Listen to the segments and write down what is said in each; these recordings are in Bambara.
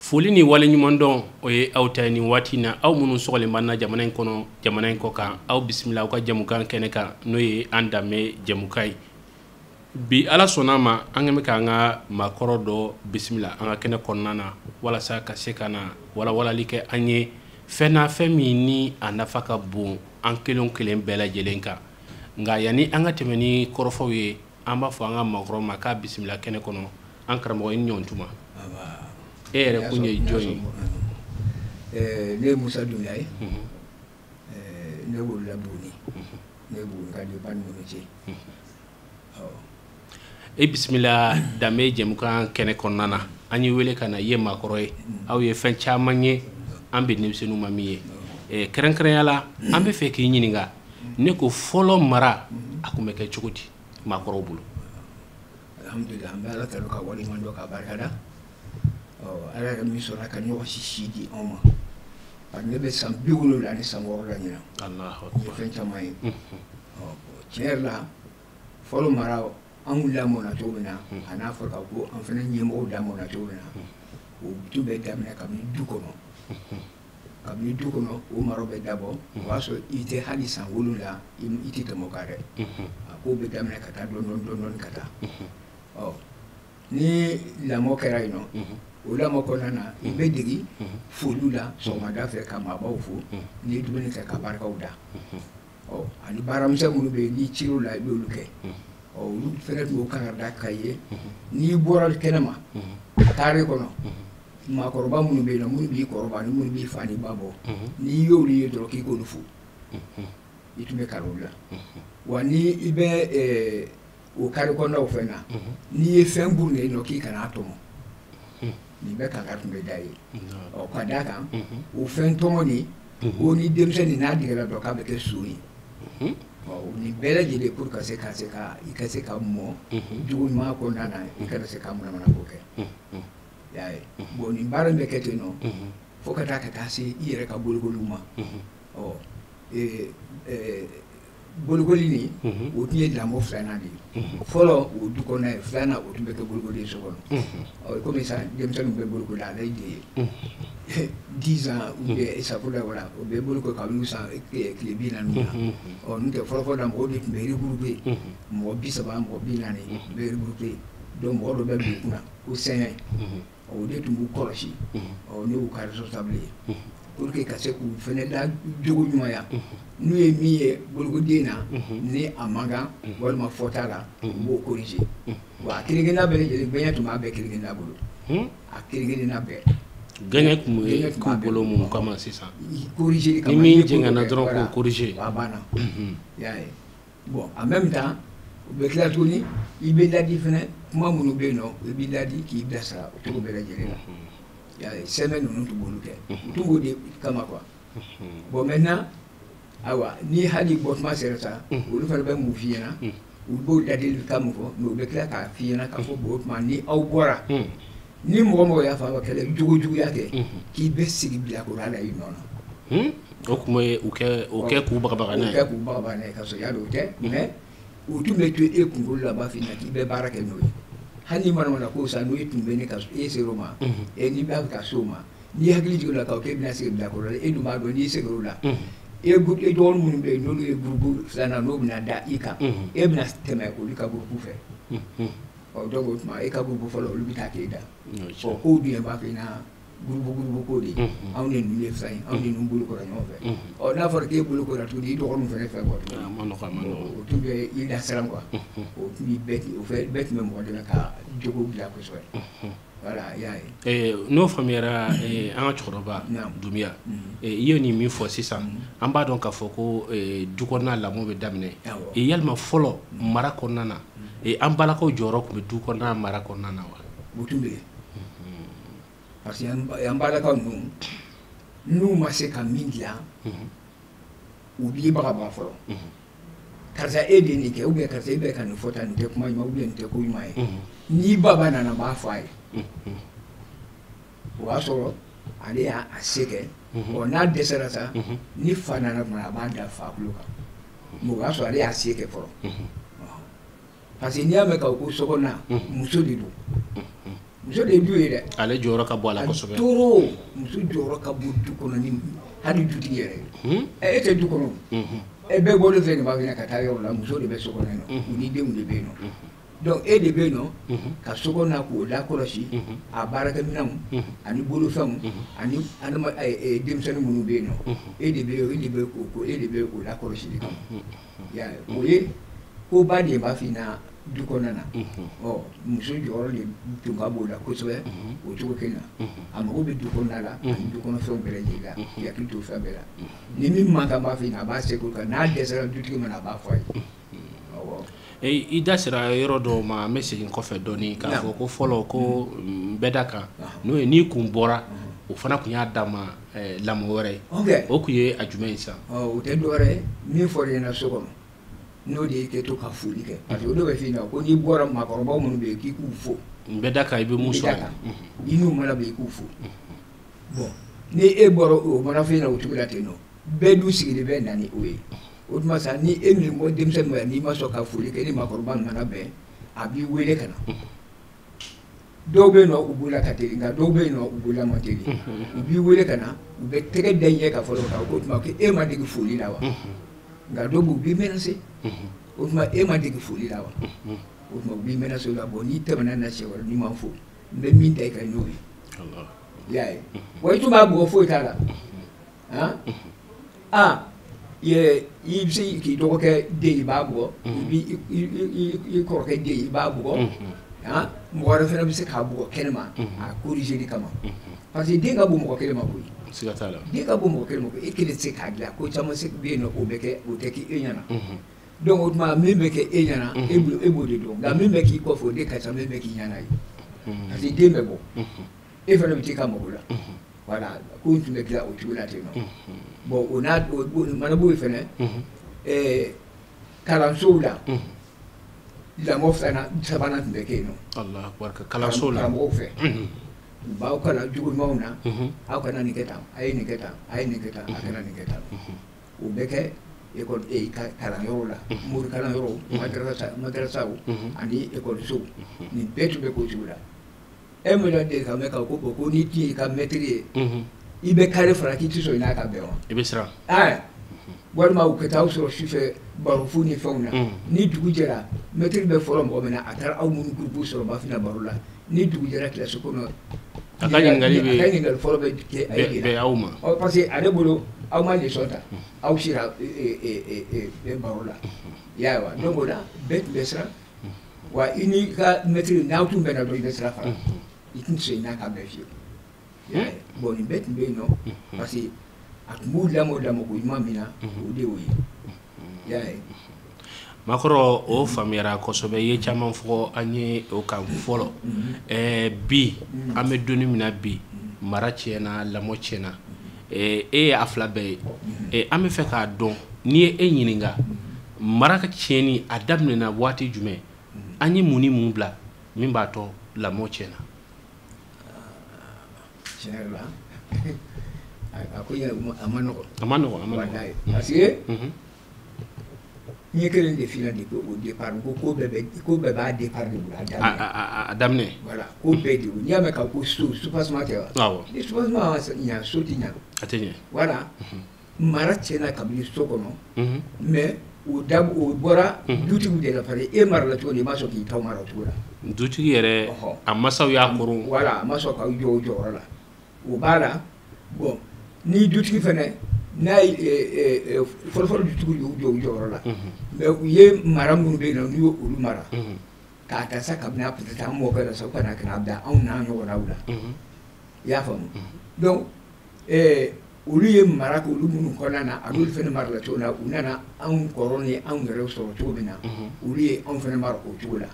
Foli ni waleɲumandɔn, o ye aw ta ye nin waati na. Aw minnu sɔgɔlen b'an na jamana in kɔnɔ, jamana in kɔ kan, aw bisimila aw ka jɛmukan kɛnɛ kan, n'o ye an danbe jɛmukan ye. Bi, Ala sɔnna a ma, an bɛ k'an ka maakɔrɔ dɔ bisimila an ka kɛnɛ kɔnɔna na, walasa ka se ka na walawalali kɛ an ye fɛn na, fɛn min ni a nafa ka bon an kelen kelen bɛɛ lajɛlen kan. Nka yanni an ka tɛmɛ ni kɔrɔfɔw ye, an b'a fɔ an ka maakɔrɔ ma k'a bisimila kɛnɛ kɔnɔ. An karamɔgɔ, i ni ɲɔgɔn tuma. E yɛrɛ kun ye jɔn ye? Ne ye Musa Dunbiya ye. Ne wolola Buguni. Ne ye Buguni ka di, ba ni ɲɔgɔn cɛ. E bisimila danbe jɛmukan kɛnɛ kɔnɔna na. An ye wele ka na i ye, maakɔrɔ ye, aw ye fɛn caman ye an bɛ denmisɛnninw ma min ye. Kɛrɛnkɛrɛnya la, an bɛ fɛ k'i ɲininka ne ko fɔlɔ mara, a tun bɛ kɛ cogo di maakɔrɔw bolo? Alhamdulilah, an bɛ Ala tanu ka waleɲuman dɔn, ka barikada. Ala yɛrɛ min sɔnna ka ɲɔgɔn si di anw ma. Ne bɛ san 76 la ɲinan. N ye fɛn caman ye. Tiɲɛ yɛrɛ la, fɔlɔ mara, anw lamɔna cogo min na, a n'a fɔra ko an fana ɲɛmɔgɔw lamɔna cogo min na, o tun bɛ daminɛ kabini du kɔnɔ. Kabini du kɔnɔ, o mara bɛ dabɔ. O b'a sɔrɔ i tɛ hali san 7, i tɛ tɛmɛ o kan dɛ. A ko bɛ daminɛ ka taa dɔɔni dɔɔni dɔɔni ka taa. Ɔ, ni lamɔ kɛra yen nɔ, o lamɔ kɔnɔna na, i bɛ degi foliw la sɔgɔmada fɛ, ka maabaw fo, n'i ye dumuni kɛ, ka barikaw da. Ɔ, ani baaramisɛn minnu bɛ yen, n'i cir'o la, i b'olu kɛ. Ɔ, olu fɛnɛ tun b'o kan ka da ka ye. N'i bɔra kɛnɛ ma, carré kɔnɔ, maakɔrɔba minnu bɛ yen nɔ, minnu b'i kɔrɔba ni minnu b'i fa ni ba bɔ, n'i y'olu ye dɔrɔn, k'i k'olu fo, i tun bɛ kalan olu la. Wa ni i bɛ o carré kɔnɔnaw fɛn na, n'i ye fɛn burunnen yen nɔ, k'i kana tɔmɔ. Nin bɛɛ kankari tun bɛ da ye. Ɔ, ka d'a kan, o fɛn tɔmɔ nin o, ni denmisɛnnin n'a degera dɔrɔn, k'a bɛ kɛ so ye. Ɔ, nin bɛɛ lajɛlen pour ka se ka i ka se ka mɔ jogo ɲuman kɔnɔna na, i kana se ka manamana ko kɛ. I y'a ye. Bon, nin baara in bɛ kɛ ten nɔ fo ka taa se i yɛrɛ ka bolokoliw ma. Ɔ, bolokoli nin, o tun ye lamɔ filanan de ye. Fɔlɔ, o du kɔnɔna ye. Filanan, o tun bɛ kɛ bolokoli ye so kɔnɔ. Ɔ, komi sisan denmisɛnninw bɛ bolokoli la, ale de ye 10 ans ou bien safurula, wala o bɛ boloko kabini san tile 40 na. Ɔ, n'o tɛ, fɔlɔ fɔlɔ la, mɔgɔw de tun bɛ regrouper, mɔgɔ 30, mɔgɔ 40 bɛ regrouper. Donc mɔgɔ dɔ bɛ bila u kunna ko sɛɲɛ, o de tun b'u kɔlɔsi. Ɔ, n'o y'u ka responsable ye, pour que ka se k'u fɛnɛ la jogo ɲumanya. N'u ye min ye bolokoden na ni a man kan walima fɔta la, u b'o corriger. Wa a kelen kelenna bɛɛ lajɛlen, gɛɲɛ tun b'a bɛɛ kelen kelenna bolo, a kelen kelenna bɛɛ. Gɛɲɛ tun bɛ k'u bolo mun kama sisan? Corriger. Ni min jɛngɛnna dɔrɔn, k'o corriger. A banna. I y'a ye. Bon, en même temps, u bɛ tila tuguni, i bɛ ladi fɛnɛ. Kuma minnu bɛ yen nɔ, i b'i ladi k'i bilasira o cogo bɛɛ lajɛlen la. I y'a ye, sɛbɛn ninnu tun b'olu kɛ, u tun b'o de kama quoi. Bon, maintenant, ayiwa, ni hali bɔtuma sera sa, olu fana bɛ mun f'i ɲɛna? U b'o ladilikan mun fɔ, mais u bɛ tila k'a f'i ɲɛna k'a fɔ bon, o tuma ni aw bɔra, ni mɔgɔ mɔgɔ y'a fɔ a ka kɛlɛ jogo juguya kɛ, k'i bɛ sigi bilakoroya la i nɔ na. O tun bɛ u kɛ, o kɛ k'u bagabaga n'a ye. O kɛ k'u bagabaga n'a ye, ka sɔrɔ i y'a dɔn o tɛ. Mais u tun bɛ to e kunkolo la, b'a f'i ɲɛna k'i bɛ baara kɛ n'o ye. Hali ni manamana ko sa, n'o tun bɛ ne ka e ser'o ma, e n'i b'a fɛ ka s'o ma, n'i hakili jiginna la k'a fɔ k'e bɛna sigi bilakoro la, e dun b'a dɔn n'i segir'o la, e dɔgɔnin minnu bɛ yen, n'olu ye groupe filanan, n'o bɛna da i kan, e bɛna tɛmɛ olu ka groupe fɛ. Ɔ, donc o tuma e ka groupe fɔlɔ, olu bɛ taa k'e da. Ɔ, kow dun b'a f'i ɲɛna, groupe groupe ko de ye. Anw ni ninnu ye fila ye, anw ni ninnu bolo kora ɲɔgɔn fɛ. Ɔ, n'a fɔra k'e bolo kora tuguni i dɔgɔninw fana fɛ bɔ tuguni, a ma nɔgɔn, a ma nɔgɔn. O tun bɛ i lasiran quoi. O tun bɛ bɛɛ, o fɛ bɛɛ tun bɛ mɔgɔ dɛmɛ ka jogo dilan kosɛbɛ. Voilà, i y'a ye. N'o faamuyara, an ka cɛkɔrɔba Dunbiya, i ye nin min fɔ sisan, an b'a dɔn k'a fɔ ko du kɔnɔna lamɔ bɛ daminɛ. Yalima fɔlɔ mara kɔnɔna na, an balakaw jɔyɔrɔ tun bɛ du kɔnɔna mara kɔnɔna na wa? O tun bɛ yen, parce que an balakaw ninnu, n'u ma se ka min dilan, u b'i bagabaga fɔlɔ: karisa, e de ye nin kɛ, ou bien karisa, e bɛ ka nin fɔ tan, nin tɛ kuma ɲuman, ou bien nin tɛ ko ɲuman ye. N'i baba nana, b'a fɔ a ye, o b'a sɔrɔ ale y'a se kɛ. Ɔ, n'a dɛsɛra sa, ni fa nana tuma, a b'a da fa tulo kan, mais o b'a sɔrɔ ale y'a se kɛ fɔlɔ. Parce que n'i y'a mɛn k'a fɔ ko sokɔnɔna, muso de don. Muso de ye du ye dɛ. Ale jɔyɔrɔ ka bon a la kosɛbɛ. Toro, muso jɔyɔrɔ ka bon du kɔnɔ ni hali dutigi yɛrɛ ye. E tɛ du kɔnɔ. E bɛɛ bɔlen filɛ nin b'a fɛ ka taa yɔrɔ la, muso de bɛ so kɔnɔ yen nɔ, u ni denw de bɛ yen nɔ. Donc e de bɛ yen nɔ ka so kɔnɔ k'o lakɔlɔsi, a baarakɛminɛnw ani bolofɛnw ani adama denmisɛnnin minnu bɛ yen nɔ, e de bɛ e de bɛ o e de bɛ o lakɔlɔsi de kama. I y'a ye, o ye koba de b'a f'i ɲɛna du kɔnɔna na. Ɔ, muso jɔyɔrɔ de tun ka bon o la kosɛbɛ o cogo kelen na. A mago bɛ du kɔnɔna la ani du kɔnɔfɛnw bɛɛ lajɛlen la, k'i hakili to fɛn bɛɛ la. Ni min man kan, b'a f'i ɲɛna, a b'a seko kan, n'a dɛsɛra dutigi ma na, a b'a fɔ a ye. Awɔ. I da sera yɔrɔ dɔw ma, an bɛ segin kɔfɛ dɔɔni k'a fɔ ko fɔlɔ ko bɛɛ da kan, n'o ye n'i kun bɔra, o fana tun y'a dama lamɔ wɛrɛ ye. O tun ye a jumɛn ye sisan? O tɛ dɔwɛrɛ ye, min fɔra i ɲɛna so kɔnɔ, n'o de ye kɛ to ka foli kɛ, parce que o dɔ bɛ f'i ɲɛna ko n'i bɔra, maakɔrɔbaw minnu bɛ yen, k'i k'u fo. Bɛɛ da kan, i bɛ mun sɔrɔ yen, i n'u mana bɛn, i k'u fo. Bon, ni e bɔra o mana f'i ɲɛna o cogo la ten nɔ, bɛɛ du sigilen bɛ na ni o ye. O tuma sa, ni e min ko denmisɛnnin ma, n'i ma sɔn ka foli kɛ, ni maakɔrɔba nana bɛn, a b'i wele ka na. Dɔw bɛ yen nɔ, u bolola ka teli, nka dɔw bɛ yen nɔ, u bolola man teli. U b'i wele ka na, u bɛ tɛgɛ da i ɲɛ ka fɔlɔ kan ko tuma e ma dege foli la wa? Nka dɔw b'u b'i menacer. O tuma e ma dege foli la wa? O tuma u b'i menacer o la. Bon, n'i tɛmɛna na siɲɛ wɛrɛ, n'i ma fo, n bɛ min da i kan n'o ye. I y'a ye, wa i tun b'a bugɔ, foyi t'a la. Han, aa, i bɛ se k'i dɔgɔkɛ den, i b'a bugɔ, i b'i kɔrɔkɛ den, i b'a bugɔ. Han, mɔgɔ wɛrɛ fana bɛ se k'a bugɔ kɛnɛma a corriger kama, parce que den ka bon mɔgɔ kelen ma koyi. Siga t'a la. Den ka bon mɔgɔ kelen ma koyi, e kelen tɛ se k'a dilan. Ko caman se bɛ yen nɔ, o bɛ kɛ, o tɛ kɛ e ɲɛna. Donc o tuma min bɛ kɛ e ɲɛna, e b'o de dɔn, nka min bɛ k'i kɔfɛ, o de ka ca min bɛ k'i ɲɛna ye, parce que den bɛ bɔ, e fana bɛ t'i ka mago la. Voilà, ko in tun bɛ dilan o cogo la ten nɔ. Bon, o n'a o mana bɔ yen fɛnɛ, kalansow la, lamɔ filanan sabanan tun bɛ kɛ yen nɔ. Alahu akibar, kalanso la. Karamɔgɔw fɛ, u b'aw kalan jogo ɲumanw na, aw kana nin kɛ tan, a ye nin kɛ tan, a ye nin kɛ tan, a kana nin kɛ tan. O bɛ kɛ ekɔli kalanyɔrɔ la, mori kalanyɔrɔ, madarasaw ani ekɔlisow, nin bɛɛ tun bɛ k'o cogo la. E mana deli ka mɛn ka ko bɔn ko n'i t'i ka mɛtiri ye, i bɛ kari fara k'i tɛ sɔn i n'a ka bɛn wa? I bɛ siran. Walima u ka taa aw sɔrɔ sufɛ barofu ni fɛnw na. Ni dugu jɛra, mɛtiri bɛ fɔlɔ mɔgɔ min na, a taara aw minnu gurupu sɔrɔ Bafina baro la, ni dugu jɛra kilasi kɔnɔ, a ka ɲininkali bɛ a ka ɲininkali fɔlɔ bɛ kɛ a ye bɛn aw ma. Ɔ, parce que ale bolo, aw ma leçon ta, aw sera baro la, i y'a ye wa? Donc o la bɛɛ tun bɛ siran wa, i n'i ka mɛtiri n'aw tun bɛnna dɔrɔn, i bɛ sira fara, i tun tɛ sɔn i n'a ka bɛn fiyewu. I y'a ye? Bon, nin bɛɛ tun bɛ yen nɔ, parce que a tun b'u lamɔ lamɔko ɲuman min na, o de y'o ye. I y'a ye? Makɔrɔ, o faamuyara kosɛbɛ. I ye caman fɔ an ye o kan fɔlɔ. Bi an bɛ donni min na bi, mara tiɲɛna, lamɔ tiɲɛna, e ye a fila bɛɛ ye. An bɛ fɛ k'a dɔn, n'i ye e ɲininka, mara ka tiɲɛni a daminɛna waati jumɛn? An ye mun ni mun bila min b'a to lamɔ tiɲɛna? Tiɲɛ yɛrɛ la, a ko a ma nɔgɔn. A ma nɔgɔn, a ma nɔgɔn. Parce que n ye kelen de f'i ɲɛna depuis au départ, ko ko bɛɛ b'a départ de bolo, a daminɛ. A daminɛ. Voilà, ko bɛɛ de, n'i y'a mɛn ka ko so, soubassement tɛ wa? Awɔ. Ni soubassement ma ɲa, so tɛ ɲa. A tɛ ɲɛ. Voilà, mara tiɲɛna kabini so kɔnɔ, mais o da o bɔra dutigiw de la, parce que e marala cogo di, i ma sɔn k'i taw mara o cogo la. Dutigi yɛrɛ, a masaw y'a koron. Voilà, a ma sɔn k'aw jɔ o jɔyɔrɔ la, o b'a la. Bon, ni dutigi fɛnɛ n'a ye fɔlɔfɔlɔ dutigiw y'u jɔ u jɔyɔrɔ la, mais u ye mara minnu bɛ yen nɔ, n'u y'olu mara k'a ta sa kabini a peut-être an mɔkɛ la sa, u kana bila anw n'a ɲɔgɔnnaw la, i y'a faamu? Donc olu ye mara kɛ olu minnu kɔnɔna na, a n'olu fɛnɛ marala cogo min na, u nana anw kɔrɔ ni anw yɛrɛ sɔrɔ cogo min na, olu ye anw fɛnɛ mara o cogo la.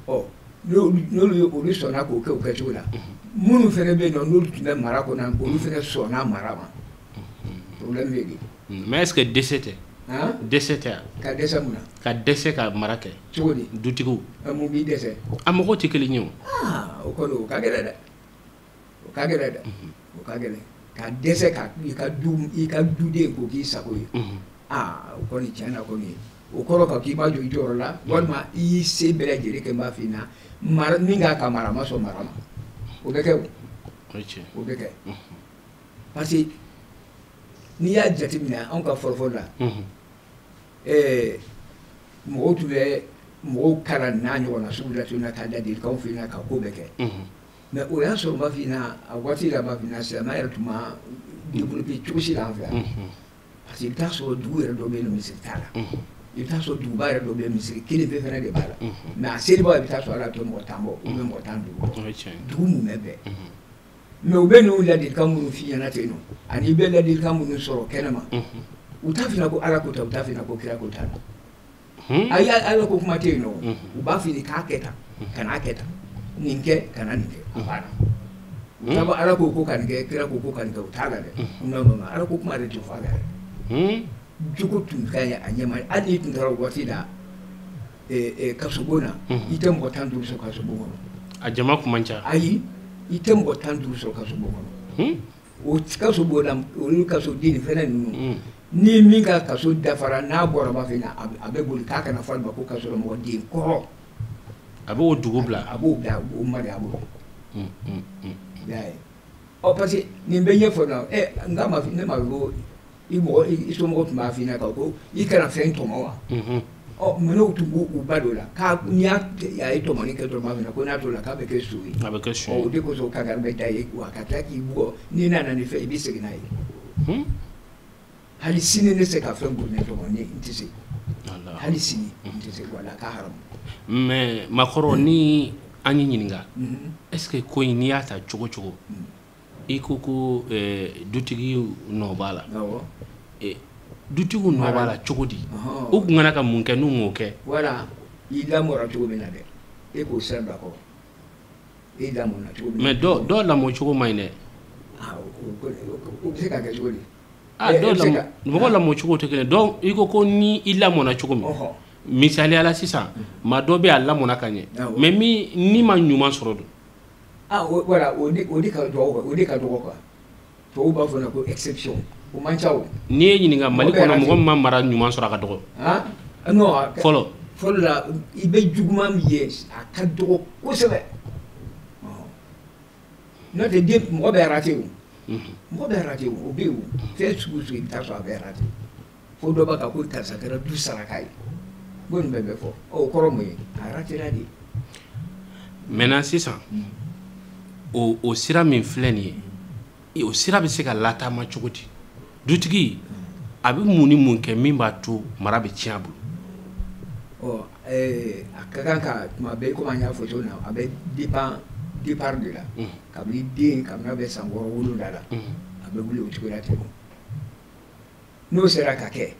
Ɔ, n'olu ye olu sɔnna k'o kɛ o kɛcogo la, minnu fɛnɛ bɛ yen nɔ, n'olu tun bɛ mara kɔnɔ, olu fɛnɛ sɔnna mara ma. Problème bɛ yen. Mais est-ce que dɛsɛ tɛ? Dɛsɛ tɛ? Ka dɛsɛ mun na? Ka dɛsɛ ka mara kɛ. Cogo di? Dutigiw. Mun b'i dɛsɛ? A mɔgɔw tɛ kelen ye o. Aa, o kɔni o ka gɛlɛn dɛ. O ka gɛlɛn dɛ. O ka gɛlɛn. Ka dɛsɛ ka i ka duden k'o k'i sago ye. Aa, o kɔni tiɲɛ na kɔni, o kɔrɔ ka k'i ma jɔ i jɔyɔrɔ la, walima i y'i se bɛɛ lajɛlen kɛ, n b'a f'i ɲɛna, mara min k'a ka mara, a ma sɔn mara ma. O bɛ kɛ o. O bɛ kɛ. Parce que n'i y'a jateminɛ anw ka fɔlɔfɔlɔ la, mɔgɔw tun bɛ mɔgɔw kalan n'a ɲɔgɔnna sugu la tuguni ka ladilikanw f'i ɲɛna ka ko bɛɛ kɛ. Mais o y'a sɔrɔ n b'a f'i ɲɛna a waati la, n b'a f'i ɲɛna, silamɛya yɛrɛ tun ma développé cogo si la an fɛ yan. Parce que i bɛ taa sɔrɔ dugu yɛrɛ dɔ bɛ yen nɔ, misiri t'a la. I bɛ taa sɔrɔ duguba yɛrɛ dɔ bɛ yen, misiri kelen pe fana de b'a la. Mais a selibaga, i bɛ taa sɔrɔ hali a tɛ mɔgɔ 10 bɔ ou bien mɔgɔ 15 bɔ. Dugu mumɛ bɛɛ. Mais u bɛ n'u ladilikan minnu f'i ɲɛna ten nɔ, ani i bɛ ladilikan minnu sɔrɔ kɛnɛma, u t'a f'i ɲɛna ko Ala ko tan, u t'a f'i ɲɛna ko kira ko tan. Ayi, Ala ko kuma tɛ yen nɔ. U b'a f'i ye k'a kɛ tan, kan'a kɛ tan, nin kɛ, kana nin kɛ, a banna. U t'a fɔ Ala ko ko ka nin kɛ, kira ko ko ka nin kɛ, u t'a la dɛ. Non, non, non, Ala ko kuma yɛrɛ tɛ fɔ a la yɛrɛ. Jogo tun ka ɲi a ɲɛma. Hali n'i tun taara o waati la kasobon na, i tɛ mɔgɔ 15 sɔrɔ kasobon kɔnɔ. A jama kun man ca. Ayi, i tɛ mɔgɔ 15 sɔrɔ kasobon kɔnɔ. O kasobon na, olu kasoden fɛnɛ ninnu, ni min ka kaso dafara, n'a bɔra, b'a fɛ a bɛ boli k'a kana fɔ a ma ko kaso la mɔgɔ den kɔrɔ. A b'o dugu bila. A b'o bila, o ma de a bolo. I y'a ye. Ɔ, parce que nin bɛ ɲɛfɔ na, n k'a ma, ne ma ko i mɔgɔ i somɔgɔw tun b'a f'i ɲɛna ko i kana fɛn tɔmɔ wa. Ɔ, minɛnw tun b'u u ba dɔ la k'a n'i y'a a ye tɔmɔni kɛ dɔrɔn, b'a f'i ɲɛna ko n'a t'o la k'a bɛ kɛ so ye. A bɛ kɛ so ye. Ɔ, o de kosɔn kankari bɛ da ye wa ka tila k'i bugɔ, n'i nana ni fɛn i bɛ segin n'a ye. Hali sini ne tɛ se ka fɛn bonya tɔmɔ, ni n tɛ se. Hali sini n tɛ se, wala k'a haramu. Mais makɔrɔ, ni an y'i ɲininka, est ce que ko in, n'i y'a ta cogo cogo, i ko ko dutigi nɔ b'a la. Dutigiw nɔ b'a la cogo di? U kun kana ka mun kɛ n'u m'o kɛ? Voilà, i lamɔra cogo min na dɛ, e k'o sira don a kɔrɔ. E lamɔna cogo min na. Mais dɔw lamɔ cogo man ɲi dɛ. O bɛ se ka kɛ cogo di? Dɔw lamɔ, mɔgɔ lamɔ cogo tɛ kelen. Donc i ko ko ni i lamɔna cogo min, misaliya la sisan, maa dɔ bɛ yen, a lamɔna ka ɲɛ, mais min ni ma ɲuman sɔrɔ dun? Voilà, o de ka dɔgɔ, o de ka dɔgɔ quoi. Tubabu b'a fɔ ko exception, o man ca o. N'i ye ɲininka Mali kɔnɔ, mɔgɔ min ma mara ɲuman sɔrɔ, a ka dɔgɔ. Non. Fɔlɔ. Fɔlɔ la, i bɛ juguman min ye, a ka dɔgɔ kosɛbɛ. N'o tɛ, den mɔgɔ bɛ raté o. Mɔgɔ bɛ raté o, o bɛ yen o. Fɛn sugu sugu, i bɛ taa sɔrɔ a bɛ raté. Fo dɔ b'a kan ko karisa kɛra du saraka ye. Ko nin bɛɛ bɛ fɔ. Ɔ, o kɔrɔ mun ye? A raté la de. Maintenant sisan, o sira min filɛ nin ye, o sira bɛ se ka lataama cogo di? Dutigi a bɛ mun ni mun kɛ min b'a to mara bɛ tiɲɛ a bolo? Ɔ, a ka kan ka tuma bɛɛ, komi an y'a fɔ cogo min na, a bɛ dépend départ de la. Kabini den, kabini a bɛ san 6 7 la, a bɛ wuli o cogo la ten. N'o sera ka kɛ,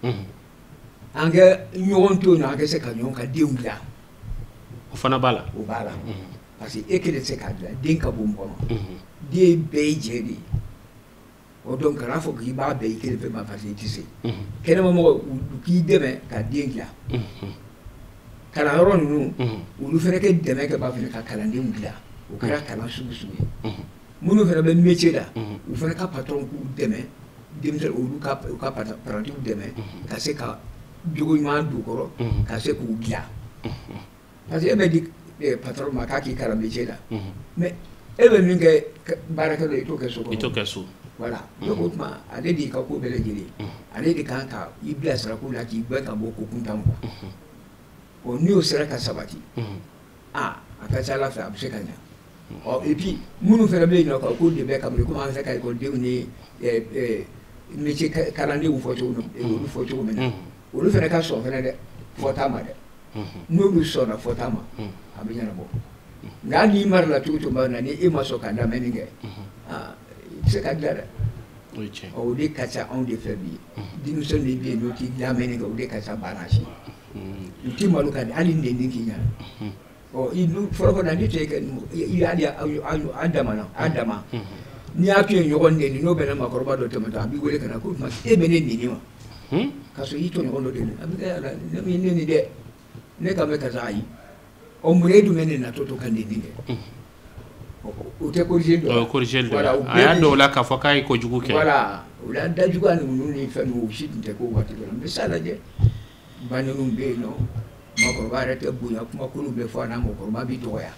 an kɛ ɲɔgɔn to yen nɔ, an kɛ se ka ɲɔgɔn ka denw dilan. O fana b'a la. O b'a la. Parce que e kelen tɛ se k'a dilan, den ka bon mɔgɔ ma. Den bɛɛ ye jɛ de ye. O donc kana fɔ k'i b'a bɛɛ i kelen pe ma, parce que i tɛ se. Kɛnɛmamɔgɔw, u k'i dɛmɛ ka den dilan. Kalanyɔrɔ ninnu, olu fana kɛ dɛmɛ kɛ b'a fɛ ka kalandenw dilan. O kɛra kalan sugu sugu ye. Minnu fana bɛ métier la, u fana ka patron k'u dɛmɛ, denmisɛnnin olu ka u ka apprentiw dɛmɛ ka se ka jogo ɲuman don u kɔrɔ, ka se k'u dilan. Parce que e bɛ di patron ma k'a k'i kalan métier la, mais e bɛ min kɛ baarakɛ i t'o kɛ so kɔnɔ. I t'o kɛ so. Voilà, donc o tuma ale de y'i ka ko bɛɛ lajɛlen, ale de kan ka i bilasira ko la, k'i gɛn ka bɔ ko kuntan quoi. Ɔ, n'o sera ka sabati, a ka ca Ala fɛ a bɛ se ka ɲɛ. Ɔ, et puis minnu fana bɛ yen nɔ ko de bɛ kabini komi an fɛ ka ekɔlidenw ni métier kalandenw fɔ cogo min, olu fɔ cogo min na, olu fana ka sɔn fana dɛ fɔta ma dɛ. N'olu sɔnna fɔta ma, a bɛ ɲɛnabɔ. Nka hali n'i marala cogo cogo na, ni e ma sɔn ka lamɛnni kɛ, i tɛ se ka dilan dɛ. Ɔ, o de ka ca anw de fɛ bi. Denmisɛnnin de bɛ yen n'o tɛ lamɛnni kɛ, o de ka ca baara si. U tɛ malo ka hali nɛni k'i ɲɛna. Ɔ, i fɔlɔ fɔlɔ la, ne tun ye kɛ i hali an dama na, an dama. N'i y'a to yen ɲɔgɔn nɛni, n'o bɛnna maakɔrɔba dɔ tɛmɛtɔ, a b'i wele ka na ko e bɛ ne nɛni wa? K'a sɔrɔ i tɔɲɔgɔn dɔ de nɛni. A bɛ kɛ ala ne m'i nɛni dɛ. Ne kan bɛ karisa, ayi. Ɔ, mun e dun bɛ ne natɔ to ka nɛni kɛ? O tɛ corriger dɔ. O ye corriger dɔ ye. A y'a dɔw la k'a fɔ k'a ye kojugu kɛ. Voilà, o la dajuguya ninnu ni fɛn ninnu, o si tun tɛ k'o waati dɔ la. N bɛ sa lajɛ. Banenw bɛ yen nɔ, maakɔrɔba yɛrɛ tɛ bonya, kumakolon bɛ fɔ a na, mɔgɔkɔrɔba b'i dɔgɔya.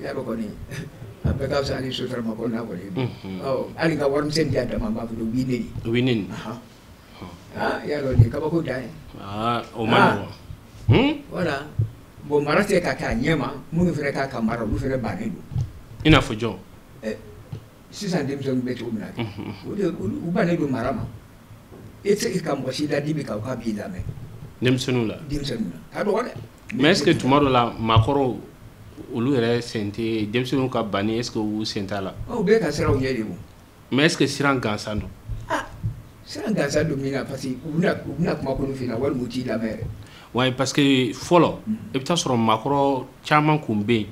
Y'a dɔn kɔni a bɛɛ ka fisa ni sotarama kɔnɔna kɔni. Hali ka warimisɛn di a dama, n b'a fɔ u b'i neni. U b'i neni. Y'a dɔn nin ye kabako dan ye. O ma nɔgɔn. Voilà. Bon, mara tɛ ka kɛ a ɲɛ ma, minnu fana k'a ka mara, olu fana bannen don. I n'a fɔ jɔn? Sisan denmisɛnninw bɛ cogo min na, o de u bannen don mara ma. E tɛ se ka mɔgɔ si ladi bi k'a b'i lamɛn. Denmisɛnninw la? Denmisɛnninw la, ka dɔgɔ dɛ. Mais est ce que tuma dɔ la maakɔrɔw olu yɛrɛ sen tɛ denmisɛnninw ka banni, est ce que u sen t'a la? U bɛɛ ka siran u ɲɛ de o. Mais est ce que siran gansan don? Siran gansan don min na, parce que u bɛna kuma kolon f'i ɲɛna walima u t'i lamɛn yɛrɛ. Ouais, parce que fɔlɔ i bɛ taa sɔrɔ maakɔrɔ caman kun bɛ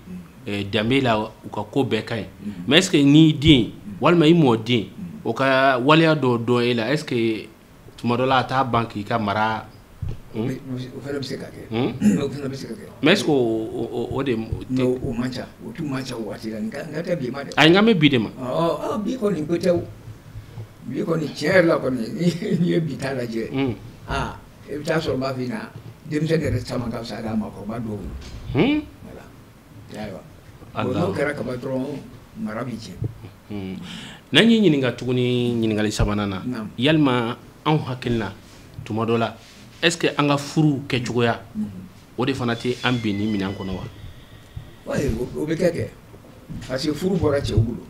yen danbe la, u ka ko bɛɛ ka ɲi. Mais est ce que n'i den walima i mɔden o ka waleya dɔ dɔn e la, est ce que tuma dɔ la a t'a ban k'i ka mara? O fana bɛ se ka kɛ. O fana bɛ se ka kɛ. Mais est ce que o de? Non, o man ca, o tun man ca o waati la, n ka tɛ bi ma dɛ. Ayi, n kan bɛ bi de ma. Bi kɔni ko tɛ o. Bi kɔni tiɲɛ yɛrɛ la kɔni, n'i ye bi ta lajɛ, i bɛ taa sɔrɔ n b'a f'i ɲɛna, denmisɛnnin yɛrɛ caman ka fisa a maakɔrɔba dɔw ye. Voilà. Ayiwa. Bon, n'o kɛra kaban dɔrɔn, mara bɛ tiɲɛ. N'an y'i ɲininka tuguni ɲininkali sabanan na, yalima anw hakilina tuma dɔ la, est ce que an ka furu kɛcogoya o de fana tɛ an bin nin minɛn kɔnɔ wa? Oui, o bɛ kɛ parce que furu bɔra cɛw bolo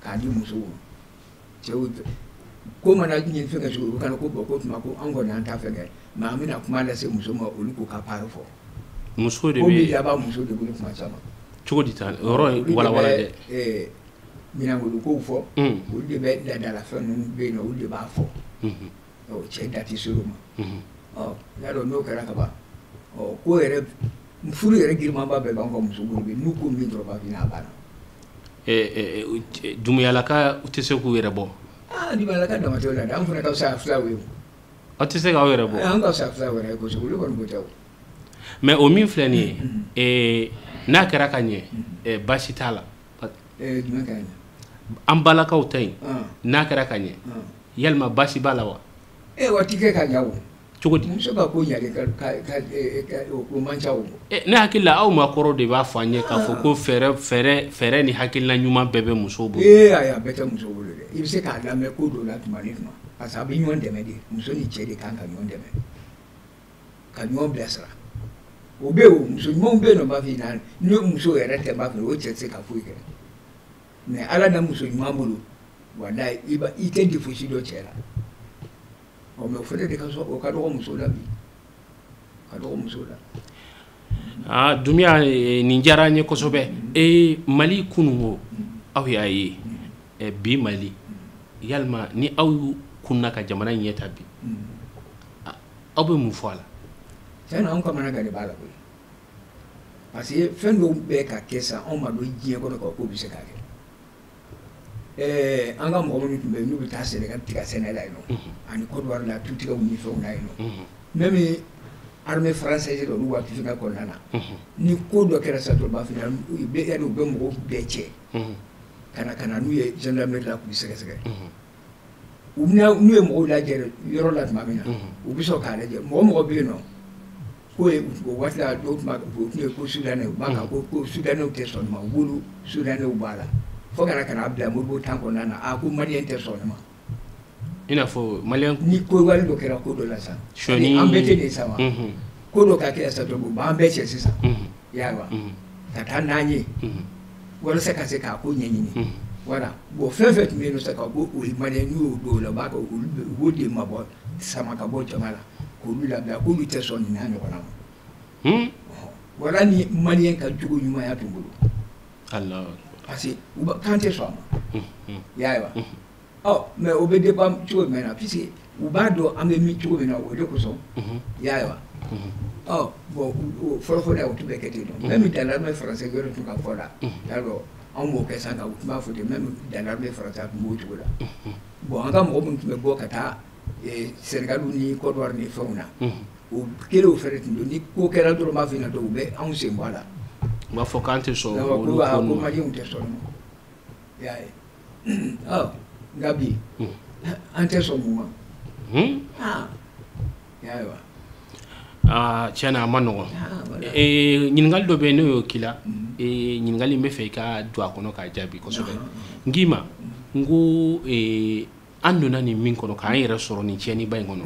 k'a di musow ma. Cɛw ko mana ɲini fɛn kɛ cogo, u kana ko bɔn ko tuma ko an kɔni an t'a fɛ kɛ, mais an bɛna kuma lase muso ma, olu k'u ka part fɔ. Muso de bɛ ko bɛ laban muso de bolo tuma caman. Cogo di tan? O yɔrɔ in walawala dɛ. Minɛnkolo kow fɔ, olu de bɛ laadalafɛn ninnu bɛ yen nɔ, olu de b'a fɔ. Cɛ da tɛ se o ma. Y'a dɔn n'o kɛra kaban, ko yɛrɛ furu yɛrɛ girimanba bɛɛ b'an ka muso bolo bi, n'u ko min dɔrɔn b'a f'i ɲɛna, a banna. Dumuyalaka tɛ se k'u yɛrɛ bɔ? Dumuyalaka dama t'o la dɛ, an fana ka fisa filaw ye. Aw tɛ se k'aw yɛrɛ bɔ? An ka fisa filaw yɛrɛ ye kosɛbɛ, olu kɔni ko tɛ o. Mais o min filɛ nin ye, n'a kɛra ka ɲɛ, baasi t'a la. Jumɛn ka ɲɛ? An balakaw ta yen, n'a kɛra ka ɲɛ, yalima baasi b'a la wa? Wa ti kɛ ka ɲɛ o. Cogo di? Muso ka ko ɲalen o man ca o. Ne hakili la aw maakɔrɔw de b'a fɔ an ye k'a fɔ ko fɛɛrɛ ni hakilina ɲuman bɛɛ bɛ musow bolo. Ayi, a bɛɛ tɛ muso bolo dɛ. I bɛ se k'a lamɛn ko dɔw la tuma ni tuma, parce que a bɛ ɲɔgɔn dɛmɛ de. Muso ni cɛ de kan ka ɲɔgɔn dɛmɛ, ka ɲɔgɔn bilasira. O bɛ yen o, muso ɲumanw bɛ yen nɔ, n b'a f'i ɲɛna, ni muso yɛrɛ tɛ, n b'a f'i ɲɛna, o cɛ tɛ se ka foyi kɛ. Mais ala na muso ɲuman bolo, walayi, i tɛ défaut si dɔn cɛ la. Mais o fana de ka sɔrɔ, o ka dɔgɔ muso la bi, ka dɔgɔ muso la. Dunbiya, nin diyara an ye kosɛbɛ. Mali kununko aw y'a ye, bi Mali, yalima ni aw kunna ka jamana in ɲɛta bi, aw bɛ mun fɔ a la? Tiɲɛ na, anw kamana gan de b'a la koyi. Parce que fɛn dɔw bɛ ka kɛ sisan, anw ma don diɲɛ kɔnɔ k'o bɛ se ka kɛ. An ka mɔgɔ minnu tun bɛ yen n'u bɛ taa Sénégal tiga sɛnɛ la yen nɔ, ani Côte d'Ivoire la tutigɛw ni fɛnw na yen nɔ, même armée française olu waati fɛngɛ kɔnɔna na, ni ko dɔ kɛra sisan dɔrɔn, u b'a f'i ɲɛna, u bɛ mɔgɔw bɛɛ cɛ ka na n'u ye gendarmerie la k'u sɛgɛsɛgɛ. U bɛna n'u ye mɔgɔw lajɛ yɔrɔ la tuma min na, u bɛ sɔrɔ k'a lajɛ mɔgɔ bɛ yen nɔ ko o waati la dɔw tun b'a o tun ye ko Soudanais, u b'a kan ko Soudanais tɛ sɔn nin ma, u b'olu Soudanais bɔ a la. Fo kana bila Modibo tan kɔnɔna na, ko malien tɛ sɔn nin ma. I n'a fɔ malien ni ko wale dɔ kɛra ko dɔ la sisan, an bɛɛ tɛ nin sa wa, ko dɔ ka kɛ sisan dɔrɔn, u b'an bɛɛ cɛ sisan, i y'a ye wa, ka taa n'an ye walasa ka se k'a ko ɲɛɲini. Voilà. Bon, fɛn fɛn tun bɛ yen nɔ sisan ko o ye malien, n'u y'o don o la, u b'a kɛ olu u b'o de mabɔ sama ka bɔ jama la k'olu labila k'olu tɛ sɔn nin n'a ɲɔgɔnna ma. Voilà, ni malien ka jogo ɲumanya t'u bolo. Parce que kan tɛ sɔn a ma. I y'a ye wa? Mais o bɛ dépend cogo jumɛn na, puisque u b'a dɔn an bɛ min cogo min na, o de kosɔn. I y'a ye wa? Bon, fɔlɔ-fɔlɔ o tun bɛ kɛ ten nɔ. Même dans l'armée française yɔrɔ tun ka fɔ la, i y'a dɔn anw b'o kɛ sisan nka u tun b'a fɔ ten, même dans l'armée française a tun b'o cogo la. Bon, an ka mɔgɔ minnu tun bɛ bɔ ka taa Sénégal ni Côte d'Ivoire ni fɛnw na, o kelen o fɛnɛ tun don, ni ko kɛra dɔrɔn, b'a f'i ɲɛna dɔrɔn, u bɛ anw sen bɔ a la. U b'a fɔ k'an tɛ sɔn olu ko ninnu ma. Ko malienw tɛ sɔn nin ma. I y'a ye? Nka bi an tɛ sɔn mun ma. I y'a ye wa? Aa, tiɲɛ na, a ma nɔgɔn. Ɲininkali dɔ bɛ yen, n'o y'o k'i la, ɲininkali n bɛ fɛ i ka don a kɔnɔ k'a jaabi kosɛbɛ. N k'i ma, n ko an donna nin min kɔnɔ k'an yɛrɛ sɔrɔ nin tiɲɛniba in kɔnɔ,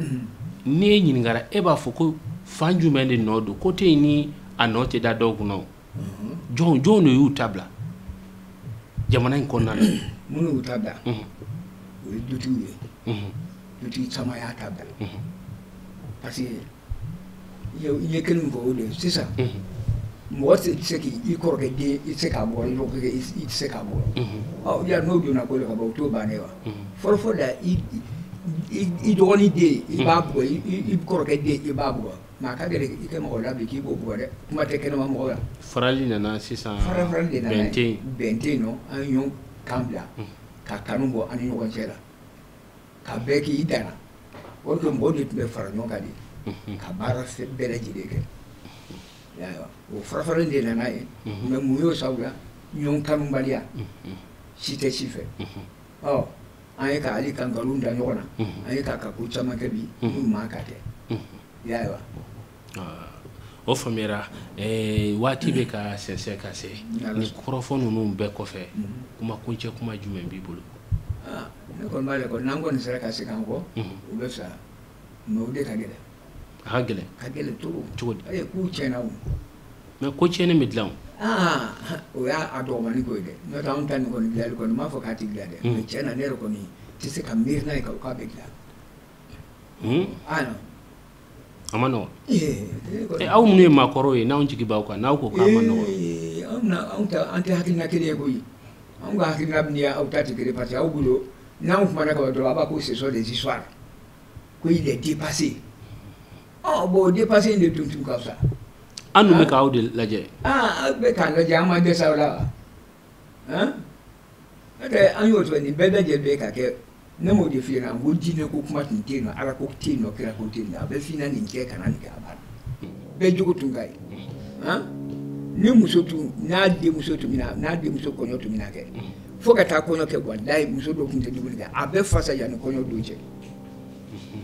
n'i e ɲininkara, e b'a fɔ ko fan jumɛn de nɔ don? Ko tɛ yen ni a nɔ tɛ da dɔw kunna o. Jɔn jɔn de y'u ta bila jamana in kɔnɔna na? Minnu y'u ta bila, o ye dutigiw ye. Dutigi caman y'a ta bila parce que i ye kelen min fɔ, o de ye sisan. Mɔgɔ tɛ se k'i kɔrɔkɛ den, i tɛ se k'a bɔ, i dɔgɔkɛ, i tɛ se k'a bɔ. Ɔ ya, n'o donna ko la ka ban, o t'o bannen wa? Fɔlɔ fɔlɔ la, i dɔgɔnin den, i b'a bugɔ, i kɔrɔkɛ den, i b'a bugɔ. Mais a ka gɛlɛn i kɛ mɔgɔ la bi k'i b'o bugɔ dɛ, kuma tɛ kɛnɛma mɔgɔ la. Farali nana sisan. Fara farali de nana. Bɛn tɛ yen. Bɛn tɛ yen nɔ. An ye ɲɔgɔn kan bila ka kanu bɔ an ni ɲɔgɔn cɛ la, ka bɛɛ k'i danna. O de mɔgɔw de tun bɛ fara ɲɔgɔn kan de ka baara bɛɛ lajɛlen kɛ. O fara farali de nana ye. Mais mun y'o sababu la? Ɲɔgɔn kanubaliya, si tɛ si fɛ. Ɔ, an ye ka hali ka nkalon da ɲɔgɔn na, an ye ka ko caman kɛ bi n'u man ka kɛ. I y'a ye wa? O faamuyara. Waati bɛ ka sɛnsɛn ka se. Nin kɔrɔfɔ ninnu bɛɛ kɔfɛ, kuma kuncɛ kuma jumɛn b'i bolo? Ne kɔni b'a lajɛ, n'an kɔni sera ka segin an kɔ, o bɛ fisaya. Mais o de ka gɛlɛn. A ka gɛlɛn. Ka gɛlɛn trop. Cogo di? K'u tiɲɛna o. Mais ko tiɲɛnen bɛ dilan o. Aa, o y'a dɔgɔmani ko ye dɛ. N'o tɛ, anw ta nin kɔni dilanli kɔni, n m'a fɔ k'a tɛ dilan dɛ, mais tiɲɛ na, ne yɛrɛ kɔni tɛ se ka miiri n'a ye k'a bɛ dilan. Ah non. A ma nɔgɔn. Aw minnu ye maakɔrɔw ye, n'anw jigi b'aw kan, n'aw ko k'a ma nɔgɔn. Anw ta, an tɛ hakilina kelen ye koyi. Anw ka hakilina ni aw ta tɛ kelen, parce que aw bolo, n'anw kumana ka ban dɔrɔn, a b'a ko ce sont des histoires, ko il est dépassé. Ɔ bon, o dépassé in de dun tun ka fisa. An dun bɛ k'aw de lajɛ. Aa, aw bɛ k'an lajɛ, an ma dɛsɛ aw la wa? Han, n'o tɛ, an y'o fɔ, nin bɛɛ lajɛlen bɛ ka kɛ. Ne m'o de f'i ɲɛna, n ko diinɛ ko kuma tun tɛ yen nɔ, Ala ko tɛ yen nɔ, kira ko tɛ yen nɔ. A bɛ f'i ɲɛna nin kɛ, kana nin kɛ, a banna. Bɛɛ jogo tun ka ɲi. Han, ni muso tun n'a denmuso tun bɛna, n'a denmuso kɔɲɔ tun bɛna kɛ, fo ka taa kɔɲɔ kɛ, walayi, muso dɔw tun tɛ dumuni kɛ, a bɛ fasa yanni kɔɲɔ don cɛ,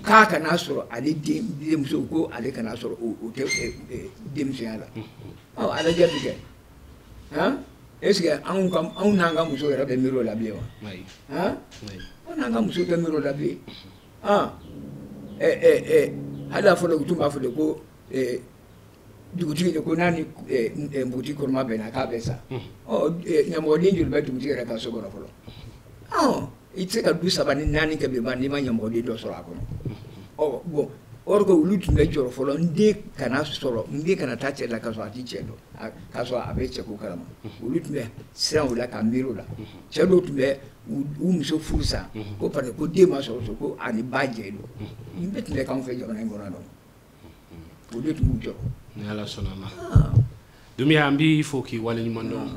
k'a kana sɔrɔ ale den denmuso ko ale kana sɔrɔ o tɛ denmisɛnya la. Ɔ, a lajɛ bi kɛ. Han, est ce que anw ka, anw n'an ka muso yɛrɛ bɛ miiri o la bilen wa? Han, anw n'an ka muso tɛ miiri o la bilen. Han, ɛ ɛ ɛ hali a fɔlɔ, u tun b'a fɔ de ko dugutigi de ko n'a ni npogotigi kɔnɔma bɛnna, k'a bɛ sa. Ɔ, ɲamɔgɔden joli bɛ dugutigi yɛrɛ ka so kɔnɔ fɔlɔ? Ɔ, i tɛ se ka du saba ni naani kɛ bi ban n'i ma ɲamɔgɔden dɔ sɔrɔ a kɔnɔ. Ɔ bon, or que olu tun bɛ jɔrɔ fɔlɔ, n den kana sɔrɔ, n den kana taa cɛ la k'a sɔrɔ a ti cɛ dɔn, k'a sɔrɔ a bɛ cɛ ko kalama. Olu tun bɛ siran o la ka miiri o la. Cɛ dɔw tun bɛ u muso furu sa ko parce que ko den ma sɔrɔ so, ko a ni ba jɛ don. Nin bɛɛ tun bɛ k'anw fɛ jamana in kɔnɔ nɔ, olu tun b'u jɔrɔ. Ni Ala sɔnna ma. Dunbiya, an b'i fo k'i waleɲuman dɔn.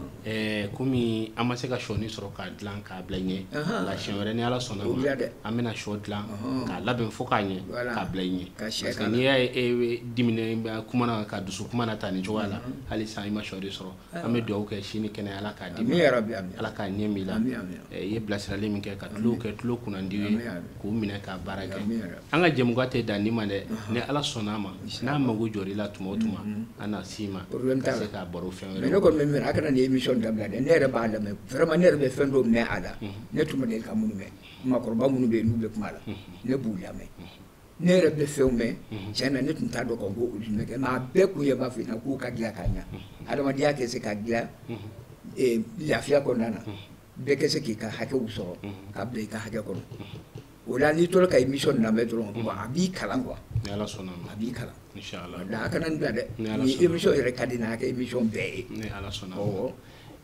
Komi an ma se ka sɔɔni sɔrɔ k'a dilan k'a bila ɲɛ, nka siɲɛ wɛrɛ, ni Ala sɔnna ma, an bɛna sɔ dilan k'a labɛn fo k'a ɲɛ k'a bila i ɲɛ, parce que n'i y'a ye e bɛ diminen kuma na ka dusu kuma na ta nin cogoya la, hali sisan i ma sɔ de sɔrɔ. An bɛ dugawu kɛ sini kɛnɛ, Ala k'a d'i ma, Ala k'a ɲɛ min la. I ye bilasirali min kɛ ka tulo kɛ tulo kunnandi ye k'u minɛ ka baara kɛ. An ka jɛmukan tɛ dan nin ma dɛ. Ni Ala sɔnna a ma, n'a mago jɔr'i la tuma o tuma, an na s'i ma ka se ka baro fɛn wɛrɛ. Mais ne kɔni bɛ min, a kana nin émission dabila dɛ. Ne yɛrɛ b'a lamɛn vraiment, ne yɛrɛ bɛ fɛn dɔw mɛn a la, ne tun ma deli ka minnu mɛn. Maakɔrɔba minnu bɛ yen, n'u bɛ kuma la, ne b'u lamɛn. Ne yɛrɛ bɛ fɛnw mɛn, tiɲɛ na, ne tun t'a dɔn ko olu tun bɛ kɛ. Mais a bɛɛ kun ye b'a f'i ɲɛna k'u ka dilan k'a ɲɛ, adamadenya kɛ se ka dilan lafiya kɔnɔna na, bɛɛ kɛ se k'i ka hakɛw sɔrɔ ka bila i ka hakɛ kɔnɔ. O la, n'i tora ka émission lamɛn dɔrɔn, a b'i kalan quoi. Ni Ala sɔnna ma. A b'i kalan. Inchallah. A kana nin bila dɛ. Ni émission yɛrɛ ka di n'a kɛ émission bɛɛ ye. Ni Ala sɔnna ma.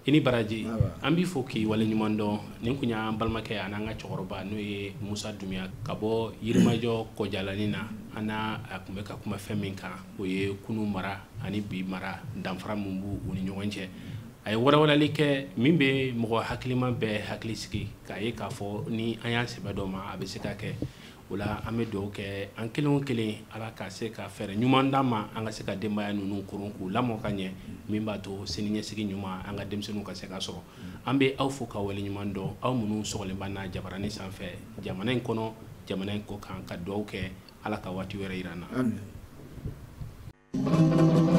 I ni baraji. An b'i fo k'i waleɲuman dɔn. Nin kun y'an balimakɛ ani an ka cɛkɔrɔba, n'o ye Musa Dunbiya ka bɔ Yirimajɔ Kɔjalani na. An n'a a tun bɛ ka kuma fɛn min kan, o ye kunu mara ani bi mara, danfara min b'u u ni ɲɔgɔn cɛ. A ye walawalali kɛ min bɛ mɔgɔ hakilima bɛɛ hakili sigi k'a ye k'a fɔ ni an y'an sɛbɛ dɔ ma, a bɛ se ka kɛ. O la, an bɛ dugawu kɛ an kelen o kelen, Ala ka se ka fɛɛrɛ ɲuman d'an ma, an ka se ka denbaya ninnu koron k'u lamɔ ka ɲɛ, min b'a to siniɲɛsigi ɲuman, an ka denmisɛnninw ka se ka sɔrɔ. An bɛ aw fo ka waleɲuman dɔn, aw minnu sɔgɔlen b'an na jabarani sanfɛ, jamana in kɔnɔ, jamana in kɔ kan, ka dugawu kɛ, Ala ka waati wɛrɛ yira an na. Ye.